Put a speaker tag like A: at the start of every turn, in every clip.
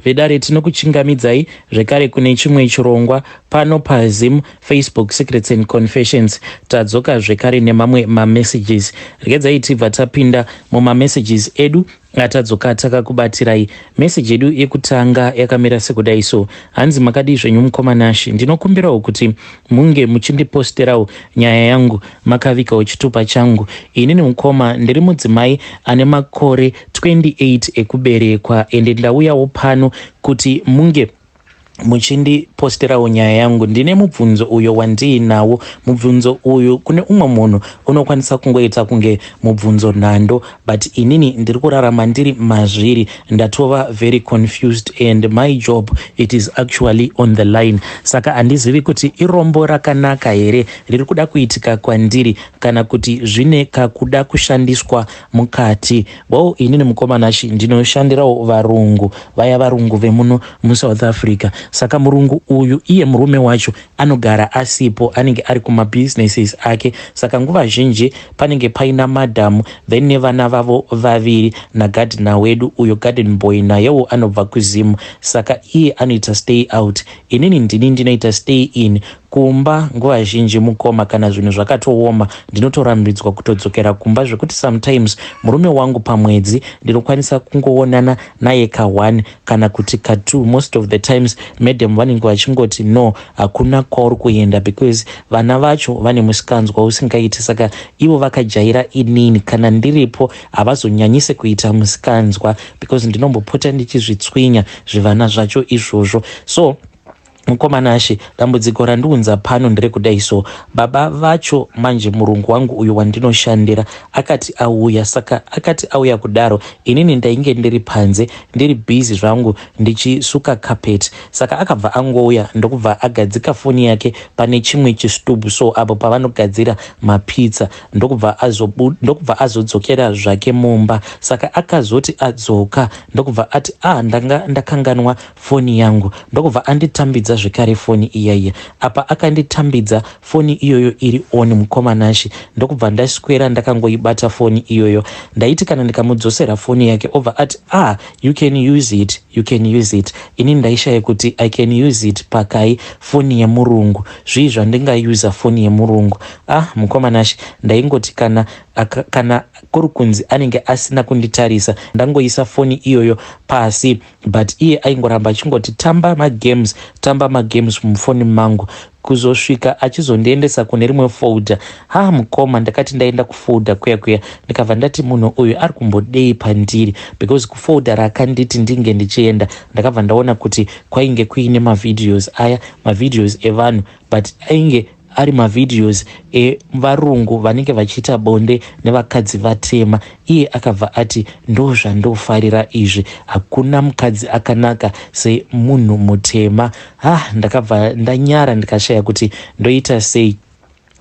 A: Vedare, tinokuchingamidzai zvekare kune chimwe chirongwa pano paZim Facebook Secrets and Confessions. Tadzoka zvekare nemamwe mamessages. Regedzai tibva tapinda mumamessages edu atadzoka takakubatirai. Meseji yedu yekutanga yakamira sekudai so. Hanzi, "Makadii zvenyu mukoma Nashi? Ndinokumbirawo kuti munge muchindiposterawo nyaya yangu makavikawo chitupa changu. Inini mukoma ndiri mudzimai ane makore 28 ekuberekwa, ende ndauyawo pano kuti munge muchindiposterawo nyaya yangu. Ndine mubvunzo uyo wandiinawo. Mubvunzo uyu kune umwe munhu unokwanisa kungoita kunge mubvunzo nhando, but inini ndiri kurarama ndiri mazviri. Ndatova very confused and my job, it is actually on the line. Saka handizivi kuti irombo rakanaka here riri kuda kuitika kwandiri kana kuti zvine kakuda kushandiswa mukati. Well, inini mukoma Nashi ndinoshandirawo varungu, vaya varungu vemuno muSouth Africa. Saka murungu uyu, iye murume wacho anogara asipo, anenge ari kumabusinesses ake. Saka nguva zhinji panenge paina madhamu, then nevana vavo vaviri nagardener wedu uyo, garden boy, nayewo anobva kuZimu. Saka iye anoita stay out, inini ndini ndinoita stay in kumba nguva zhinji. Mukoma, kana zvinhu zvakatooma, ndinotorambidzwa kutodzokera kumba, zvekuti sometimes murume wangu pamwedzi ndinokwanisa kungoonana naye ka1 kana kuti ka2. Most of the times madam vanenge vachingoti, 'No, hakuna kwauri kuenda,' because vana vacho vane musikanzwa usingaiti. Saka ivo vakajaira inini kana ndiripo havazonyanyise kuita musikanzwa because ndinombopota ndichizvitswinya zvivana zvacho izvozvo. So mukoma Nashe, dambudziko randiunza pano nderekudai so. Baba vacho manje, murungu wangu uyu wandinoshandira, akati auya. Saka akati auya kudaro, inini ndainge ndiri panze, ndiri busy zvangu ndichisuka carpet. Saka akabva angouya, ndokubva agadzika foni yake pane chimwe chistubhu so, apo pavanogadzira mapizza, ndokubva azodzokera zvake mumba. Saka akazoti adzoka, ndokubva ati, 'Ah, ndanga ndakanganwa foni yangu,' ndokubva anditambidza zvekare foni iyaiya. Apa akanditambidza foni iyoyo iri on, mukoma Nashi. Ndokubva ndaswera ndakangoibata foni iyoyo. Ndaiti kana ndikamudzosera foni yake, obva ati, 'Ah, you can use it, you can use it.' Ini ndaishaya kuti I can use it pakai foni yemurungu? Zvii zvandingayuza foni yemurungu? Ah, mukoma Nashi, ndaingoti kana kuri kunzi anenge asina kunditarisa, ndangoisa foni iyoyo pasi, but iye aingoramba achingoti, 'Tamba magames, tamba magames mufoni mangu,' kuzosvika achizondiendesa kune rimwe folder. Ha, mukoma, ndakati ndaenda kufolder kuya kuya, ndikabva ndati, 'Munhu uyu ari kumbodei pandiri?' Because kufolder raakanditi ndinge ndichienda, ndakabva ndaona kuti kwainge kuine mavideos aya, mavideos evanhu, but ainge ari mavideos evarungu vanenge vachiita bonde nevakadzi vatema. Iye akabva ati, 'Ndo zvandofarira izvi, hakuna mukadzi akanaka semunhu mutema.' Ha, ndakabva ndanyara, ndikashaya kuti ndoita sei.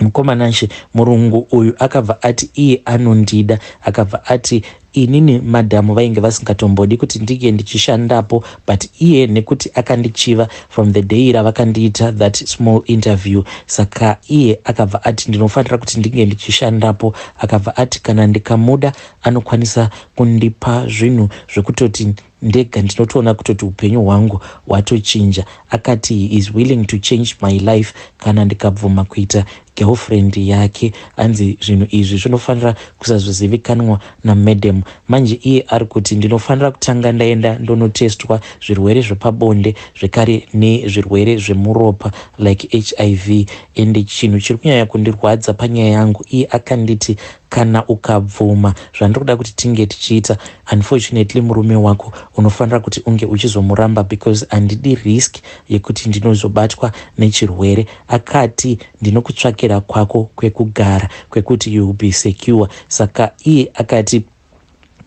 A: Mukoma Nashe, murungu uyu akabva ati iye anondida. Akabva ati inini madhamu vainge vasingatombodi kuti ndinge ndichishandapo, but iye nekuti akandichiva from the day ravakandiita that small interview, saka iye akabva ati ndinofanira kuti ndinge ndichishandapo. Akabva ati kana ndikamuda anokwanisa kundipa zvinhu zvekutoti ndega ndinotoona kutoti upenyu hwangu hwatochinja. Akati he is willing to change my life kana ndikabvuma kuita girlfriend yake. Anzi zvinhu izvi zvinofanira kusazozivikanwa namadam. Manje iye ari kuti ndinofanira kutanga ndaenda ndonotestwa zvirwere zvepabonde, zvekare nezvirwere zvemuropa like HIV. Ende chinhu chiri kunyanya kundirwadza panyaya yangu, iye akanditi kana ukabvuma zvandiri kuda kuti tinge tichiita, unfortunately murume wako unofanira kuti unge uchizomuramba because handidi risk yekuti ndinozobatwa nechirwere. Akati ndinokutsvakira kwako kwekugara kwekuti you will be secure. Saka iye akati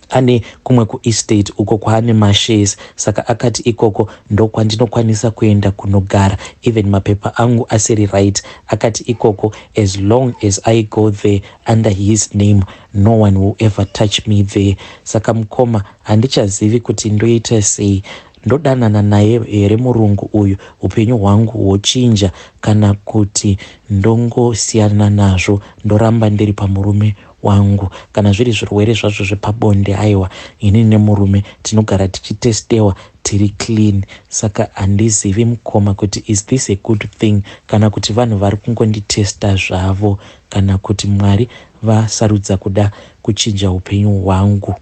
A: ane kumwe kuestate uko kwaane mashares. Saka akati ikoko ndokwandinokwanisa kuenda kunogara even mapepa angu asiri right. Akati ikoko, as long as I go there under his name, no one will ever touch me there. Saka mukoma, handichazivi kuti ndoita sei. Ndodanana naye here murungu uyu, upenyu hwangu hwochinja, kana kuti ndongosiyana nazvo, ndoramba ndiri pamurume wangu? wangu. Kana zviri zvirwere zvazvo zvepabonde aiwa ini nemurume tinogara tichitestewa tiri clean. Saka handizivi mukoma kuti is this a good thing kana kuti vanhu vari kungonditesta zvavo kana kuti Mwari vasarudza kuda kuchinja upenyu hwangu.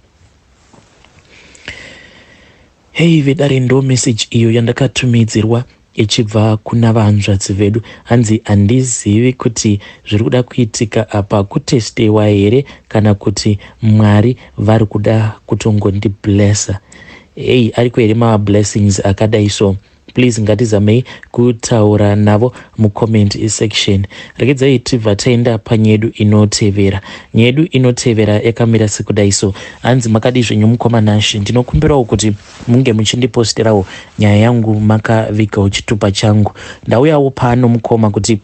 A: Hey vedare ndo message iyo yandakatumidzirwa ichibva kuna vahanzvadzi vedu hanzi handizivi kuti zviri kuda kuitika apa kutestewa here kana kuti Mwari vari kuda kutongondiblessa. Hey ariko here mablessings akadai so? Please ngatizamei kutaura navo mucomment section. Regedzai tibva taenda panyedu inotevera. Nyedu inotevera yakamira sekudai so. Hanzi makadii zvenyu mukoma Nashe, ndinokumbirawo kuti munge muchindiposterawo nyaya yangu makavigawo chitupa changu. Ndauyawo pano mukoma kuti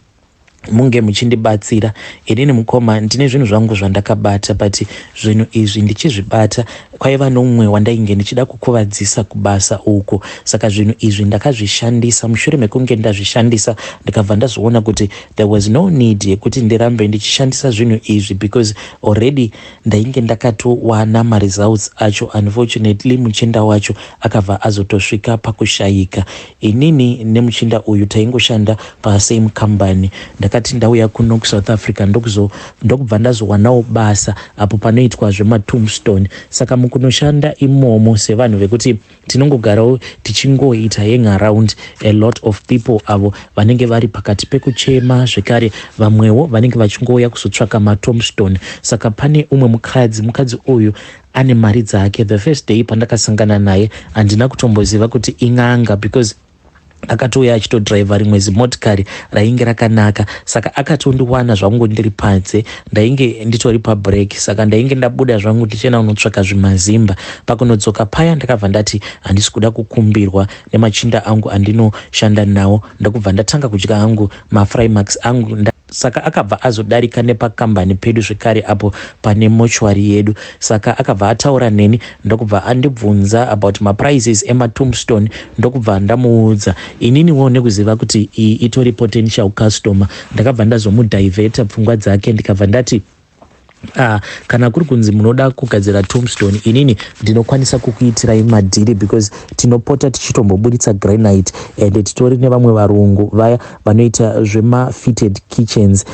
A: munge muchindibatsira. Inini mukoma ndine zvinhu zvangu zvandakabata, but zvinhu izvi ndichizvibata kwaiva nomumwe wandainge ndichida kukuvadzisa kubasa uko. Saka zvinhu izvi ndakazvishandisa, mushure mekunge ndazvishandisa ndikabva ndazoona kuti there was no need yekuti ndirambe ndichishandisa zvinhu izvi because already ndainge ndakatowana maresults acho. Unfortunately muchinda wacho akabva azotosvika pakushayika. Inini nemuchinda uyu taingoshanda pasame company. Ndakati ndauya kuno kuSouth Africa ndokubva ndazowanawo basa apo panoitwa zvematombstone. Saka mukunoshanda imomo sevanhu vekuti tinongogarawo tichingoita hang around a lot of people avo vanenge vari pakati pekuchema, zvekare vamwewo vanenge vachingouya kuzotsvaka matombstone. Saka pane umwe mukadzi, mukadzi uyu ane mari dzake. The first day pandakasangana naye handina kutomboziva kuti in'anga because akatouya achitodhiraivha rimwe zimotikari rainge rakanaka. Saka akatondiwana zvangu ndiri panze, ndainge nditori pabreak, saka ndainge ndabuda zvangu ndichienda kunotsvaka zvimazimba. Pakunodzoka paya ndakabva ndati handisi kuda kukumbirwa nemachinda angu andinoshanda nawo, ndakubva ndatanga kudya hangu mafrymax angu. Saka akabva azodarika nepakambani pedu zvekare apo pane mochwari yedu. Saka akabva ataura neni ndokubva andibvunza about maprices ematombstone, ndokubva ndamuudza. Ininiwo nekuziva kuti iyi itori potential customer, ndakabva ndazomudhivheta pfungwa dzake, ndikabva ndati, ah, kana kuri kunzi munoda kugadzira tombstone, inini ndinokwanisa kukuitirai madhiri because tinopota tichitomboburitsa granite and titori nevamwe varungu vaya vanoita zvemafitted kitchens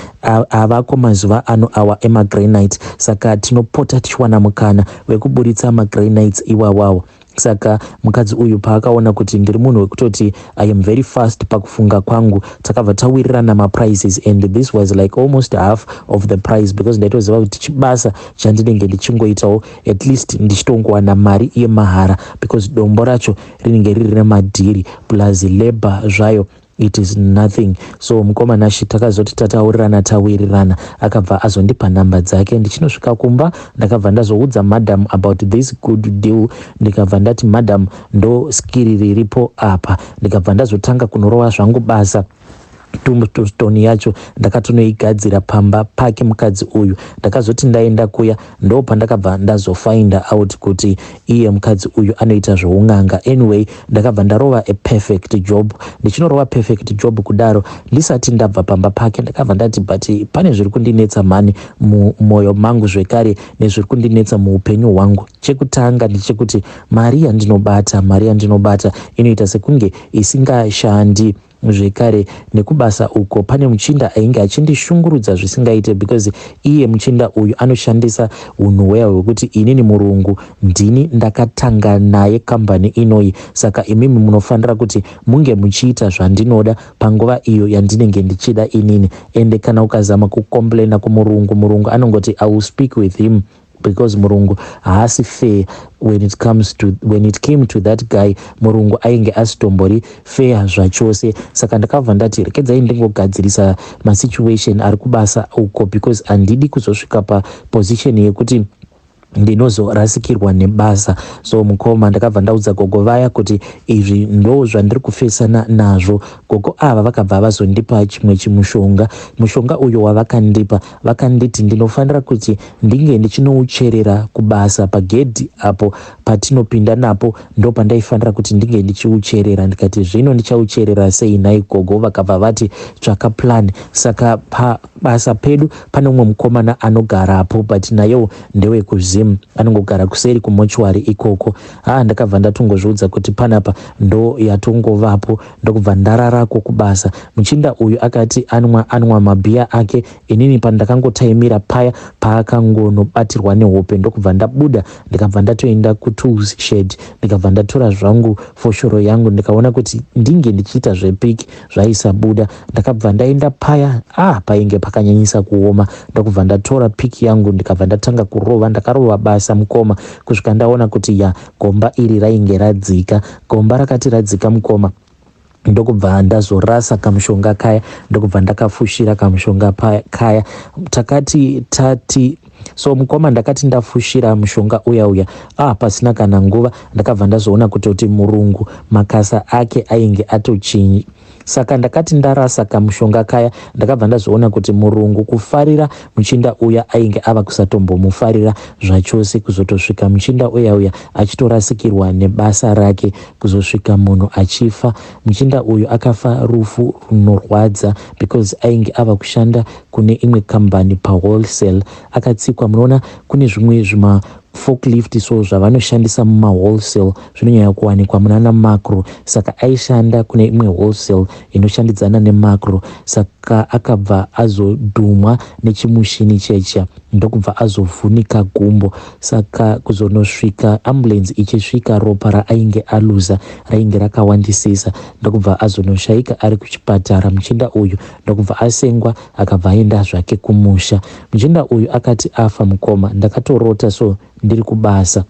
A: avako mazuva ano awa emagranite. Saka tinopota tichiwana mukana wekuburitsa magranites iwawawo. Saka mukadzi uyu paakaona kuti ndiri munhu wekutoti I am very fast pakufunga kwangu, takabva tawirirana maprices and this was like almost half of the price because ndaitoziva kuti chibasa chandinenge ndichingoitawo at least ndichitongowana mari yemahara because dombo racho rinenge riri remadhiri plus labor zvayo, it is nothing. So mukoma Nashi, takazoti tataurirana tawirirana, akabva azondipa nhamba dzake. Ndichinosvika kumba ndakabva ndazoudza madam about this good deal, ndikabva ndati, "Madam, ndo skiri riripo apa." Ndikabva ndazotanga kunorova zvangu basa. Tombstone yacho ndakatonoigadzira pamba pake mukadzi uyu. Ndakazoti ndaenda kuya ndo pandakabva ndazofinda out kuti iye mukadzi uyu anoita zveun'anga. Anyway, ndakabva ndarova a perfect job. Ndichinorova perfect job kudaro, ndisati ndabva pamba pake ndakabva ndati, but pane zviri kundinetsa mhani mumwoyo mangu zvekare nezviri kundinetsa muupenyu hwangu. Chekutanga ndechekuti mari yandinobata inoita sekunge isingashandi. Zvekare nekubasa uko pane muchinda ainge achindishungurudza zvisingaite because iye muchinda uyu anoshandisa unhu hweya hwekuti inini murungu ndini ndakatanga naye kambani inoyi, saka imimi munofanira kuti munge muchiita zvandinoda panguva iyo yandinenge ndichida inini. Ende kana ukazama kucomplaina kumurungu, murungu anongoti, "I will speak with him," because murungu haasi fair when it came to that guy. Murungu ainge asitombori fair zvachose. Saka ndakabva ndati rekedzai ndingogadzirisa masituation ari kubasa uko because handidi kuzosvika paposition yekuti ndinozorasikirwa nebasa. So mukoma, ndakabva ndaudza gogo vaya kuti izvi ndo zvandiri kufesana nazvo. Gogo ava vakabva vazondipa chimwe chimushonga. Mushonga uyo wavakandipa, vakanditi ndinofanira kuti ndinge ndichinoucherera kubasa pagedhi apo. Patinopinda napo ndopandaifanira kuti ndinge ndichiucherera. Ndikati zvino ndichaucherera sei nhai gogo? Vakabva vati tsvaka plan. Saka pabasa pedu pane umwe mukomana anogarapo, but nayewo ndewekuZim, anongogara kuseri kumochwari ikoko. Haa, ndakabva ndatongozviudza kuti panapa ndo yatongovapo, ndokubva ndararako kubasa. Muchinda uyu akati anwa anwa mabhiya ake, inini pandakangotaimira paya paakangonobatirwa nehope, ndokubva ndabuda, ndikabva ndatoenda kutools shed, ndikabva ndatora zvangu foshoro yangu. Ndikaona kuti ndinge ndichiita zvepiki, zvaisabuda. Ndakabva ndaenda paya, ah, painge pakanyanyisa kuoma, ndokubva ndatora piki yangu, ndikabva ndatanga kurova. Ndakarova basa mukoma kusvika ndaona kuti ya, gomba iri rainge radzika. Gomba rakati radzika mukoma, ndokubva ndazorasa kamushonga kaya, ndokubva ndakafushira kamushonga kaya. Takati tati so mukoma, ndakati ndafushira mushonga uya uya, ah, pasina kana nguva ndakabva ndazoona kutoti murungu makasa ake ainge atochinja. Saka ndakati ndarasa kamushonga kaya, ndakabva ndazoona kuti murungu kufarira muchinda uya ainge ava kusatombomufarira zvachose, kuzotosvika muchinda uya uya achitorasikirwa nebasa rake, kuzosvika munhu achifa. Muchinda uyu akafa rufu runorwadza because ainge ava kushanda kune imwe kambani pawholesale. Akatsikwa. Munoona kune zvimwe zvima forklift so zvavanoshandisa mumawholesale, zvinonyanya kuwanikwa munana Makro. Saka aishanda kune imwe wholesale inoshandidzana neMakro. Saka akabva azodhumwa nechimushini checha, ndokubva azovhunika gumbo. Saka kuzonosvika ambulance ichisvika, ropa raainge aluza rainge rakawandisisa, ndokubva azonoshaika ari kuchipatara. Muchinda uyu ndokubva asengwa, akabva aenda zvake kumusha. Muchinda uyu akati afa mukoma, ndakatorota so ndiri kubasa.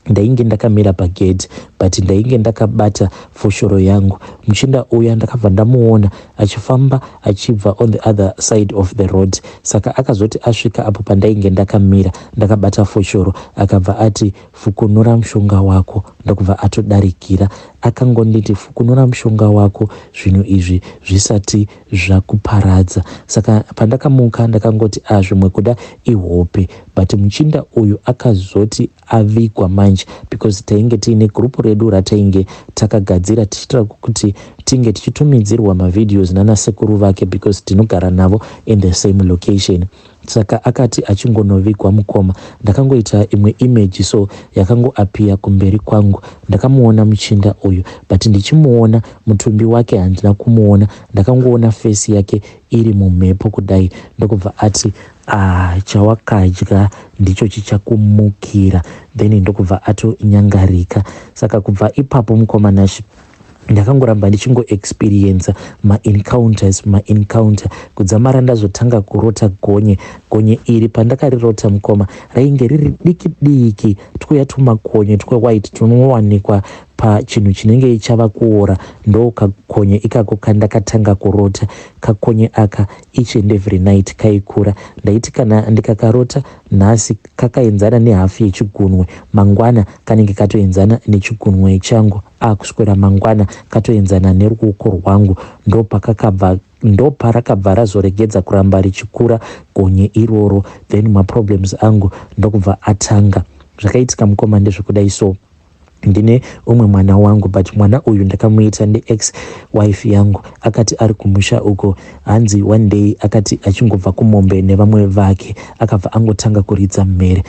A: Ndainge ndakamira pagedhi, but ndainge ndakabata foshoro yangu. Muchinda uya ndakabva ndamuona achifamba achibva on the other side of the road. Saka akazoti asvika apo pandainge ndakamira ndakabata foshoro, akabva ati, "Fukunura mushonga wako," ndokubva atodarikira. Akangonditi, "Fukunura mushonga wako zvinhu izvi zvisati zvakuparadza." Saka pandakamuka ndakangoti, "A, zvimwe kuda ihope." But muchinda uyu akazoti avigwa manje, because tainge tiine gurupu redu ratainge takagadzira tichiitira kuti tinge tichitumidzirwa mavideos nanasekuru vake, because tinogara navo in the same location. Saka akati achingonovigwa mukoma, ndakangoita imwe image so yakangoappear kumberi kwangu. Ndakamuona muchinda uyu, but ndichimuona mutumbi wake handina kumuona. Ndakangoona face yake iri mumhepo kudai, ndokubva ati, "Ah, chawakadya ndicho chichakumukira." Then ndokubva atonyangarika. Saka kubva ipapo mukoma Nashi, ndakangoramba ndichingoexperienca maencounters, maencounter, kudzamara ndazotanga kurota gonye. Gonye iri pandakarirota mukoma, rainge riri diki diki, twuya tumakonye twewhite tunowanikwa pachinhu chinenge chava kuora. Ndo kakonye ikako kandakatanga kurota. Kakonye aka each and every night kaikura. Ndaiti kana ndikakarota nhasi kakaenzana nehafu yechigunwe, mangwana kanenge katoenzana nechigunwe changu, akuswera mangwana katoenzana neruoko rwangu. Ndopakakabva, ndoparakabva razoregedza kuramba richikura gonye iroro. Then maproblems angu ndokubva atanga. Zvakaitika mukoma ndezvekudai so, ndine umwe mwana wangu, but mwana uyu ndakamuita neex wife yangu. Akati ari kumusha uko, hanzi one day akati achingobva kumombe nevamwe vake, akabva angotanga kuridza mhere.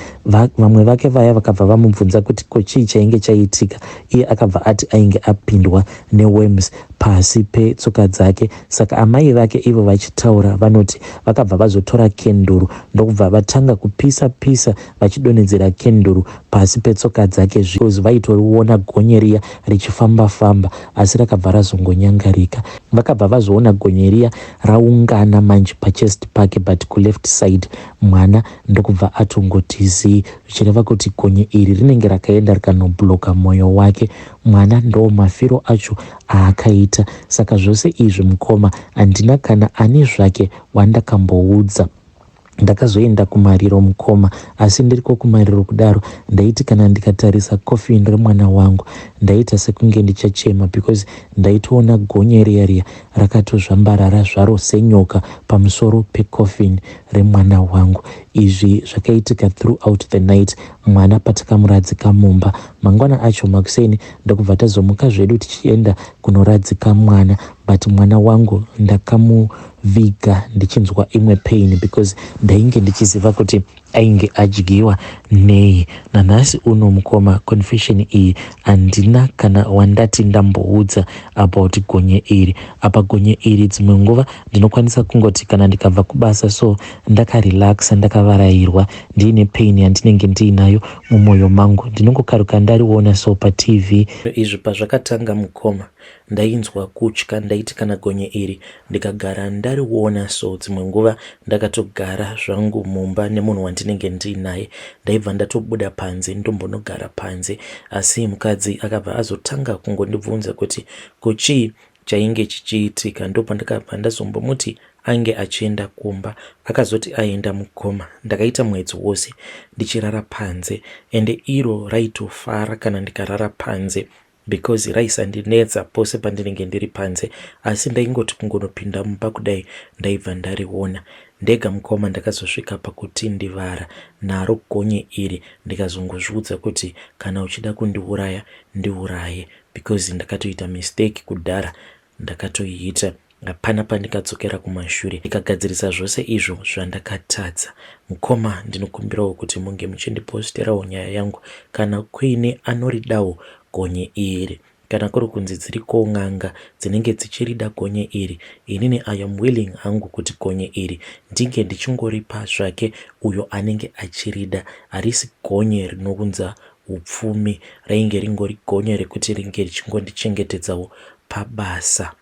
A: Vamwe vake vaya vakabva vamubvunza kuti ko chii chainge chaitika. Iye akabva ati ainge apindwa neworms pasi petsoka dzake. Saka amai vake ivo vachitaura vanoti vakabva vazotora kenduru, ndokubva vatanga kupisa pisa vachidonhedzera kenduru pasi petsoka dzake, because vaitoriona gonye riya richifamba famba, asi rakabva razongonyangarika. Vakabva vazoona gonye riya raungana manje pachest pake, but kuleft side. Mwana ndokubva atongoti zii, zvichireva kuti gonye iri rinenge rakaenda rikanobloka mwoyo wake mwana. Ndo mafiro acho aakaita. Saka zvose izvi mukoma, handina kana ani zvake wandakamboudza. Ndakazoenda kumariro mukoma asi ndiriko kumariro kudaro ndaiti kana ndikatarisa coffin remwana wangu ndaiita sekunge ndichachema because ndaitoona gonye riya riya rakatozvambarara zvaro senyoka pamusoro pecoffin remwana wangu. Izvi zvakaitika throughout the night mwana patikamuradzika mumba. Mangwana acho makuseni ndokubva tazomuka zvedu tichienda kunoradzika mwana but mwana wangu ndakamuviga ndichinzwa imwe pain because ndainge ndichiziva kuti ainge adyiwa nei. Nanhasi uno mukoma confession iyi handina kana wandati ndamboudza about gonye iri. Apa gonye iri dzimwe nguva ndinokwanisa kungoti kana ndikabva kubasa so ndakarelaxa ndakavarairwa ndiine pain yandinenge ndiinayo mumwoyo mangu ndinongokaruka ndariona so paTV. Izvi pazvakatanga mukoma Ndainzwa kutya ndaiti kana gonye iri ndikagara ndariona so dzimwe nguva ndakatogara zvangu mumba nemunhu wandinenge ndiinaye ndaibva ndatobuda panze ndombonogara panze asi mukadzi akabva azotanga kungondibvunza kuti ko chii chainge chichiitika ndopandakabva ndazombomuti ange achienda kumba akazoti aenda mukoma ndakaita mwedzi wose ndichirara panze ende iro raitofara kana ndikarara panze because raisandinetsa pose pandinenge ndiri panze asi ndaingoti kungonopinda mumba kudai ndaibva ndariona ndega mukoma ndakazosvika pakutindivara naro gonye iri ndikazongozviudza kuti kana uchida kundiuraya ndiuraye because ndakatoita mistake kudhara ndakatoiita Hapana pandingadzokera kumashure ndikagadzirisa zvose izvo zvandakatadza. Mukoma ndinokumbirawo kuti munge muchindiposterawo nyaya yangu kana kuine anoridawo gonye iri. Kana kuri kunzi dzirikowo n'anga dzinenge dzichirida gonye iri, inini I am willing hangu kuti gonye iri ndinge ndichingoripa zvake uyo anenge achirida. Harisi gonye rinounza upfumi, rainge ringori gonye rekuti ringe richingondichengetedzawo pabasa.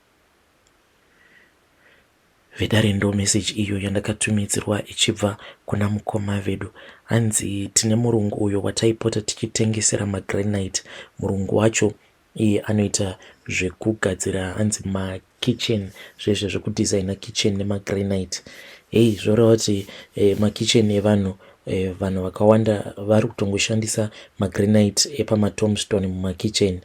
A: Vedare ndo message iyo yandakatumidzirwa ichibva kuna mukoma vedu. Hanzi tine murungu uyo wataipota tichitengesera magranite. Murungu wacho iye anoita zvekugadzira hanzi makitchen zvezve zvekudesigner kitchen nemagranite. Hey, zvoreva kuti eh, makitchen evanhu eh, vanhu vakawanda vari kutongoshandisa magranite epamatombstone mumakitchen.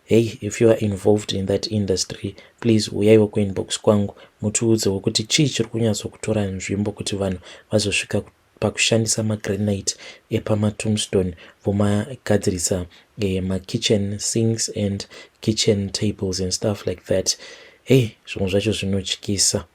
A: Hey if you are involved in that industry please huyaiwo kuinbox kwangu mutiudzewo kuti chii chiri kunyatsokutora nzvimbo kuti vanhu vazosvika pakushandisa magranite epamatombstone vomagadzirisa eh, makitchen sinks and kitchen tables and stuff like that. Hey zvimwe zvacho zvinotyisa.